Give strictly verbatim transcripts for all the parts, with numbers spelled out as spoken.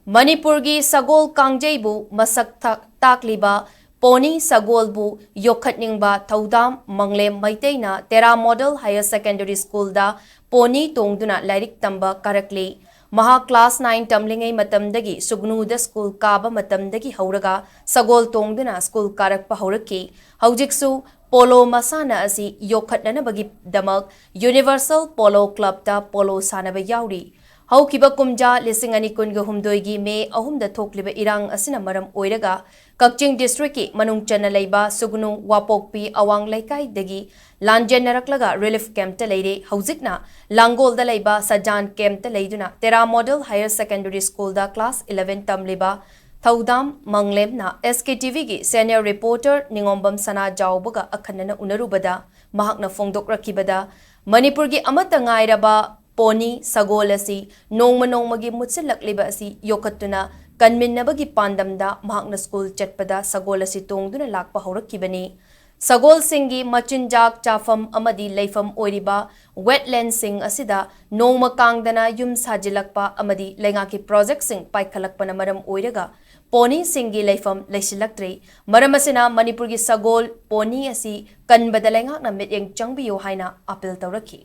ꯃꯅꯤꯄꯨꯔꯒꯤ ꯁꯒꯣꯜ ꯀꯥꯡꯖꯩꯕꯨ ꯃꯁꯛ ꯊ-, ꯇꯥꯛꯂꯤꯕ ꯄꯣꯅꯤ ꯁꯒꯣꯜꯕꯨ ꯌꯣꯛꯈꯠꯅꯤꯡꯕ ꯊꯧꯗꯥꯝ ꯃꯪꯂꯦꯝ ꯃꯩꯇꯩꯅ ꯇꯦꯔꯥ ꯃꯣꯗꯦꯜ ꯍꯥꯌꯔ ꯁꯦꯀꯦꯟꯗꯔꯤ ꯁ꯭ꯀꯨꯜꯗ ꯄꯣꯅꯤ ꯇꯣꯡꯗꯨꯅ ꯂꯥꯏꯔꯤꯛ ꯇꯝꯕ ꯀꯥꯔꯛꯂꯤ꯫ ꯃꯍꯥꯛ ꯀ꯭ꯂꯥꯁ ꯅꯥꯏꯟ ꯇꯝꯂꯤꯉꯩ ꯃꯇꯝꯗꯒꯤ ꯁꯨꯒꯅꯨꯗ ꯁ꯭ꯀꯨꯜ ꯀꯥꯕ ꯃꯇꯝꯗꯒꯤ ꯍꯧꯔꯒ ꯁꯒꯣꯜ ꯇꯣꯡꯗꯨꯅ ꯁ꯭ꯀꯨꯜ ꯀꯥꯔꯛꯄ ꯍꯧꯔꯛꯈꯤ꯫ ꯍꯧꯖꯤꯛꯁꯨ ꯄꯣꯂꯣ ꯃꯁꯥꯟꯅ ꯑꯁꯤ ꯌꯣꯛꯈꯠꯅꯅꯕꯒꯤꯗꯃꯛ ꯌꯨꯅꯤꯚꯔꯁꯦꯜ ꯄꯣꯂꯣ ꯀ꯭ꯂꯕꯇ ꯄꯣꯂꯣ ꯁꯥꯟꯅꯕ ꯌꯥꯎꯔꯤ꯫ ꯍꯧꯈꯤꯕ ꯀꯨꯝꯖꯥ ꯂꯤꯁꯤꯡ ꯑꯅꯤ ꯀꯨꯟꯒ ꯍꯨꯝꯗꯣꯏꯒꯤ ꯃꯦ ꯑꯍꯨꯝꯗ ꯊꯣꯛꯂꯤꯕ ꯏꯔꯥꯡ ꯑꯁꯤꯅ ꯃꯔꯝ ꯑꯣꯏꯔꯒ ꯀꯛꯆꯤꯡ ꯗꯤꯁꯇ꯭ꯔꯤꯛꯀꯤ ꯃꯅꯨꯡ ꯆꯟꯅ ꯂꯩꯕ ꯁꯨꯒꯅꯨ ꯋꯥꯄꯣꯛꯄꯤ ꯑꯋꯥꯡ ꯂꯩꯀꯥꯏꯗꯒꯤ ꯂꯥꯟꯖꯦꯟꯅꯔꯛꯂꯒ ꯔꯤꯂꯤꯐ ꯀꯦꯝꯞꯇ ꯂꯩꯔꯦ꯫ ꯍꯧꯖꯤꯛꯅ ꯂꯥꯡꯒꯣꯜꯗ ꯂꯩꯕ ꯁꯖꯥꯟ ꯀꯦꯝꯞꯇ ꯂꯩꯗꯨꯅ ꯇꯦꯔꯥ ꯃꯣꯗꯦꯜ ꯍꯥꯌꯔ ꯁꯦꯀꯦꯟꯗꯔꯤ ꯁ꯭ꯀꯨꯜꯗ ꯀ꯭ꯂꯥꯁ ꯏꯂꯦꯚꯦꯟ ꯇꯝꯂꯤꯕ ꯊꯧꯗꯥꯝ ꯃꯪꯂꯦꯝꯅ ꯑꯦꯁ ꯀꯦ ꯇꯤ ꯚꯤꯒꯤ ꯁꯦꯅꯤꯌꯔ ꯔꯤꯄꯣꯔꯇꯔ ꯅꯤꯉꯣꯝꯕꯝ ꯁꯅꯥꯖꯥꯎꯕꯒ ꯑꯈꯟꯅꯅ ꯎꯅꯔꯨꯕꯗ ꯃꯍꯥꯛꯅ ꯐꯣꯡꯗꯣꯛꯂꯛꯈꯤꯕꯗ, ꯃꯅꯤꯄꯨꯔꯒꯤ ꯑꯃꯠꯇ ꯉꯥꯏꯔꯕ ꯄꯣꯅꯤ ꯁꯒꯣꯜ ꯑꯁꯤ ꯅꯣꯡꯃ ꯅꯣꯡꯃꯒꯤ ꯃꯨꯠꯁꯤꯜꯂꯛꯂꯤꯕ ꯑꯁꯤ ꯌꯣꯛꯈꯠꯇꯨꯅ ꯀꯟꯃꯤꯟꯅꯕꯒꯤ ꯄꯥꯟꯗꯝꯗ ꯃꯍꯥꯛꯅ ꯁ꯭ꯀꯨꯜ ꯆꯠꯄꯗ ꯁꯒꯣꯜ ꯑꯁꯤ ꯇꯣꯡꯗꯨꯅ ꯂꯥꯛꯄ ꯍꯧꯔꯛꯈꯤꯕꯅꯤ꯫ ꯁꯒꯣꯜꯁꯤꯡꯒꯤ ꯃꯆꯤꯟꯖꯥꯛ ꯆꯥꯐꯝ ꯑꯃꯗꯤ ꯂꯩꯐꯝ ꯑꯣꯏꯔꯤꯕ ꯋꯦꯠꯂꯦꯟꯁꯤꯡ ꯑꯁꯤꯗ ꯅꯣꯡꯃ ꯀꯥꯡꯗꯅ ꯌꯨꯝ ꯁꯥꯖꯤꯜꯂꯛꯄ ꯑꯃꯗꯤ ꯂꯩꯉꯥꯛꯀꯤ ꯄ꯭ꯔꯣꯖꯦꯛꯁꯤꯡ ꯄꯥꯏꯈꯠꯂꯛꯄꯅ ꯃꯔꯝ ꯑꯣꯏꯔꯒ ꯄꯣꯅꯤꯁꯤꯡꯒꯤ ꯂꯩꯐꯝ ꯂꯩꯁꯤꯜꯂꯛꯇ꯭ꯔꯦ꯫ ꯃꯔꯝ ꯑꯁꯤꯅ ꯃꯅꯤꯄꯨꯔꯒꯤ ꯁꯒꯣꯜ ꯄꯣꯅꯤ ꯑꯁꯤ ꯀꯟꯕꯗ ꯂꯩꯉꯥꯛꯅ ꯃꯤꯠꯌꯦꯡ ꯆꯪꯕꯤꯌꯨ ꯍꯥꯏꯅ ꯑꯥꯄꯤꯜ ꯇꯧꯔꯛꯈꯤ꯫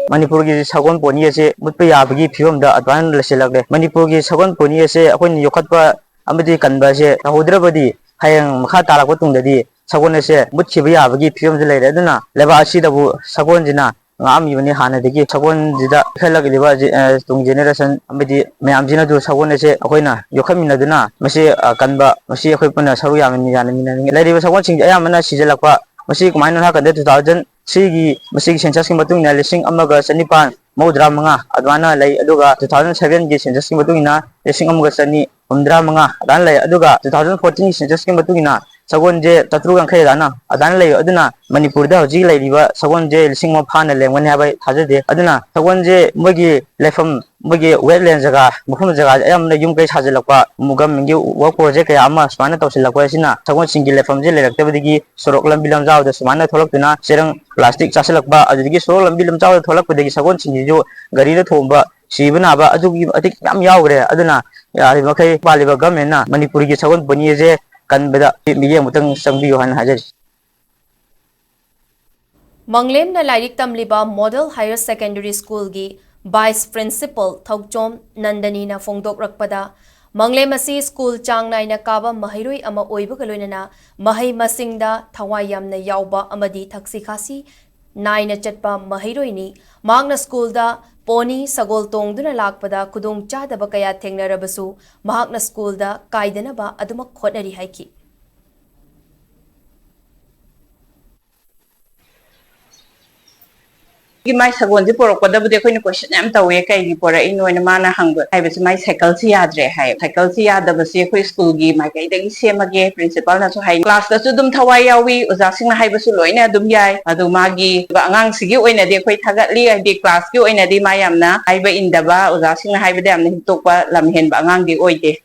ꯃꯅꯤꯄꯨꯔꯒꯤ ꯁꯒꯣꯜ ꯄꯣꯅꯤ ꯑꯁꯤ ꯃꯨꯠꯄ ꯌꯥꯕꯒꯤ ꯐꯤꯕꯝꯗ ꯑꯗꯨꯃꯥꯏꯅ ꯂꯩꯁꯤꯜꯂꯛꯂꯦ꯫ ꯃꯅꯤꯄꯨꯔꯒꯤ ꯁꯒꯣꯜ ꯄꯣꯅꯤ ꯑꯁꯤ ꯑꯩꯈꯣꯏꯅ ꯌꯣꯛꯈꯠꯄ ꯑꯃꯗꯤ ꯀꯟꯕ ꯑꯁꯤ ꯇꯧꯍꯧꯗ꯭ꯔꯕꯗꯤ ꯍꯌꯦꯡ ꯃꯈꯥ ꯇꯥꯔꯛꯄ ꯇꯨꯡꯗꯗꯤ ꯁꯒꯣꯜ ꯑꯁꯦ ꯃꯨꯠꯈꯤꯕ ꯌꯥꯕꯒꯤ ꯐꯤꯕꯝꯁꯨ ꯂꯩꯔꯦ꯫ ꯑꯗꯨꯅ ꯂꯩꯕꯥꯛ ꯑꯁꯤꯗꯕꯨ ꯁꯒꯣꯜꯁꯤꯅ ꯉꯥꯛꯑꯝꯃꯤꯕꯅꯤ꯫ ꯍꯥꯟꯅꯗꯒꯤ ꯁꯒꯣꯜꯁꯤꯗ ꯏꯟꯈꯠꯂꯛꯂꯤꯕ ꯖꯦ-, ꯑ, ꯇꯨꯡ ꯖꯦꯅꯦꯔꯦꯁꯟ ꯑꯃꯗꯤ ꯃꯌꯥꯝꯁꯤꯅꯁꯨ ꯁꯒꯣꯜ ꯑꯁꯦ ꯑꯩꯈꯣꯏꯅ ꯌꯣꯛꯈꯠꯃꯤꯟꯅꯗꯨꯅ ꯃꯁꯤ, ꯑ, ꯀꯟꯕ, ꯃꯁꯤ ꯑꯩꯈꯣꯏ ꯄꯨꯟꯅ ꯁꯔꯨꯛ ꯌꯥꯃꯤꯟ-, ꯌꯥꯃꯤꯟꯅꯅꯤꯡꯉꯤ꯫ ꯂꯩꯔꯤꯕ ꯁꯒꯣꯜꯁꯤꯡꯁꯦ ꯑꯌꯥꯝꯕꯅ ꯁꯤꯖꯤꯜꯂꯛꯄ, ꯃꯁꯤ ꯀꯃꯥꯏꯅꯅꯣ ꯍꯥꯏꯔꯀꯥꯟꯗ two thousand three ꯒꯤ ꯃꯁꯤꯒꯤ ꯁꯦꯟꯁꯁꯀꯤ ꯃꯇꯨꯡ ꯏꯟꯅ ꯂꯤꯁꯤꯡ ꯑꯃꯒ ꯆꯅꯤꯄꯥꯟ ꯃꯧꯗ꯭ꯔꯥ ꯃꯉꯥ ꯑꯗꯨꯃꯥꯏꯅ ꯂꯩ꯫ ꯑꯗꯨꯒ two thousand seven ꯒꯤ census ꯀꯤ ꯃꯇꯨꯡ ꯏꯟꯅ ꯂꯤꯁꯤꯡ ꯑꯃꯒ ꯆꯅꯤ ꯍꯨꯝꯗ꯭ꯔꯥ ꯃꯉꯥ ꯑꯗꯨꯃꯥꯏꯅ ꯂꯩ꯫ ꯑꯗꯨꯒ two thousand fourteen ꯒꯤ census ꯀꯤ ꯃꯇꯨꯡ ꯏꯟꯅ ꯁꯒꯣꯜꯁꯦ ꯆꯥꯇ꯭ꯔꯨꯛ ꯌꯥꯡꯈꯩ ꯑꯗꯨꯃꯥꯏꯅ ꯑꯗꯨꯃꯥꯏꯅ ꯂꯩ꯫ ꯑꯗꯨꯅ ꯃꯅꯤꯄꯨꯔꯗ ꯍꯧꯖꯤꯛ ꯂꯩꯔꯤꯕ ꯁꯒꯣꯜꯁꯦ ꯂꯤꯁꯤꯡ ꯑꯃ ꯐꯥꯅ ꯂꯩꯔꯝꯒꯅꯤ ꯍꯥꯏꯕ ꯑꯩ ꯊꯥꯖꯗꯦ꯫ ꯑꯗꯨꯅ ꯁꯒꯣꯜꯁꯦ ꯃꯣꯏꯒꯤ ꯂꯩꯐꯝ, ꯃꯣꯏꯒꯤ wetland ꯖꯒꯥ, ꯃꯐꯝ ꯖꯒꯥꯁꯦ ꯑꯌꯥꯝꯕꯅ ꯌꯨꯝ ꯀꯩ ꯁꯥꯖꯤꯜꯂꯛꯄ, government ꯀꯤ work project ꯀꯌꯥ ꯑꯃ ꯁꯨꯃꯥꯏꯅ ꯇꯧꯁꯤꯜꯂꯛꯄ ꯑꯁꯤꯅ ꯁꯒꯣꯜꯁꯤꯡꯒꯤ ꯂꯩꯐꯝꯁꯦ ꯂꯩꯔꯛꯇꯕꯗꯒꯤ ꯁꯣꯔꯣꯛ ꯂꯝꯕꯤ ꯂꯝꯖꯥꯎꯗ ꯁꯨꯃꯥꯏꯅ ꯊꯣꯛꯂꯛꯇꯨꯅ ꯆꯦꯔꯪ, plastic ꯆꯥꯁꯤꯜꯂꯛꯄ, ꯑꯗꯨꯗꯒꯤ ꯁꯣꯔꯣꯛ ꯂꯝꯕꯤ ꯂꯝꯖꯥꯎꯗ ꯊꯣꯛꯂꯛꯄꯗꯒꯤ ꯁꯒꯣꯜꯁꯤꯡꯁꯤꯁꯨ ꯒꯥꯔꯤꯗ ꯊꯣꯝꯕ, ꯁꯤꯕ ꯅꯥꯕ ꯑꯗꯨꯒꯤ ꯃꯇꯤꯛ ꯌꯥꯝ ꯌꯥꯎꯈ꯭ꯔꯦ꯫ ꯑꯗꯨꯅ ꯌꯥꯔꯤꯕ ꯃꯈꯩ ꯄꯥꯜꯂꯤꯕ government ꯅ ꯃꯅꯤꯄꯨꯔꯒꯤ ꯁꯒꯣꯜ ꯄꯨꯅꯤ ꯑꯁꯦ ꯀꯟꯕꯗ ꯃꯤꯠꯌꯦꯡ ꯑꯃꯨꯛꯇꯪ ꯆꯪꯕꯤꯌꯨ ꯍꯥꯏꯅ ꯍꯥꯏꯖꯔꯤ꯫ ꯃꯪꯂꯦꯝꯅ ꯂꯥꯏꯔꯤꯛ ꯇꯝꯂꯤꯕ Model Higher Secondary School ꯒꯤ Vice Principal ꯊꯧꯆꯣꯝ ꯅꯟꯗꯅꯤꯅ ꯐꯣꯡꯗꯣꯛꯂꯛꯄꯗ, ꯃꯪꯂꯦꯝ ꯑꯁꯤ ꯁ꯭ꯀꯨꯜ ꯆꯥꯡ ꯅꯥꯏꯅ ꯀꯥꯕ ꯃꯍꯩꯔꯣꯏ ꯑꯃ ꯑꯣꯏꯕꯒ ꯂꯣꯏꯅꯅ ꯃꯍꯩ ꯃꯁꯤꯡꯗ ꯊꯋꯥꯏ ꯌꯥꯝꯅ ꯌꯥꯎꯕ ꯑꯃꯗꯤ ꯊꯛꯁꯤ ꯈꯥꯁꯤ ꯅꯥꯏꯅ ꯆꯠꯄ ꯃꯍꯩꯔꯣꯏꯅꯤ꯫ ꯃꯍꯥꯛꯅ ꯁ꯭ꯀꯨꯜꯗ ꯄꯣꯅꯤ, ꯁꯒꯣꯜ ꯇꯣꯡꯗꯨꯅ ꯂꯥꯛꯄꯗ ꯈꯨꯗꯣꯡ ꯆꯥꯗꯕ ꯀꯌꯥ ꯊꯦꯡꯅꯔꯕꯁꯨ ꯃꯍꯥꯛꯅ ꯁ꯭ꯀꯨꯜꯗ ꯀꯥꯏꯗꯅꯕ ꯑꯗꯨꯃꯛ ꯍꯣꯠꯅꯔꯤ ꯍꯥꯏꯈꯤ꯫ ꯃꯥꯏ ꯁꯒꯣꯜꯁꯦ ꯄꯣꯔꯛꯄꯗꯕꯨꯗꯤ ꯑꯩꯈꯣꯏꯅ question ꯌꯥꯝ ꯇꯧꯋꯦ, "ꯀꯩꯒꯤ ꯄꯣꯔꯛꯏꯅꯣ?" ꯍꯥꯏꯅ ꯃꯥꯅ ꯍꯪꯕ ꯍꯥꯏꯕꯁꯦ, "ꯃꯥꯏ ꯁꯥꯏꯀꯜꯁꯤ ꯌꯥꯗ꯭ꯔꯦ" ꯍꯥꯏ꯫ ꯁꯥꯏꯀꯜꯁꯤ ꯌꯥꯗꯕꯁꯤ ꯑꯩꯈꯣꯏ ꯁ꯭ꯀꯨꯜꯒꯤ ꯃꯥꯏꯀꯩꯗꯒꯤ ꯁꯦꯝꯃꯒꯦ, principal ꯅꯁꯨ ꯍꯥꯏ꯫ Class ꯇꯁꯨ ꯑꯗꯨꯝ ꯊꯋꯥꯏ ꯌꯥꯎꯏ, ꯑꯣꯖꯥꯁꯤꯡꯅ ꯍꯥꯏꯕꯁꯨ ꯂꯣꯏꯅ ꯑꯗꯨꯝ ꯌꯥꯏ꯫ ꯑꯗꯨ ꯃꯥꯒꯤ ꯑꯉꯥꯡꯁꯤꯒꯤ ꯑꯣꯏꯅꯗꯤ ꯑꯩꯈꯣꯏ ꯊꯥꯒꯠꯂꯤ, ꯍꯥꯏꯗꯤ class ꯀꯤ ꯑꯣꯏꯅꯗꯤ ꯃꯥ ꯌꯥꯝꯅ ꯍꯥꯏꯕ ꯏꯟꯗꯕ, ꯑꯣꯖꯥꯁꯤꯡꯅ ꯍꯥꯏꯕꯗ ꯌꯥꯝꯅ ꯍꯤꯛꯇꯣꯛꯄ, ꯂꯝ ꯍꯦꯟꯕ ꯑꯉꯥꯡꯗꯤ ꯑꯣꯏꯗꯦ꯫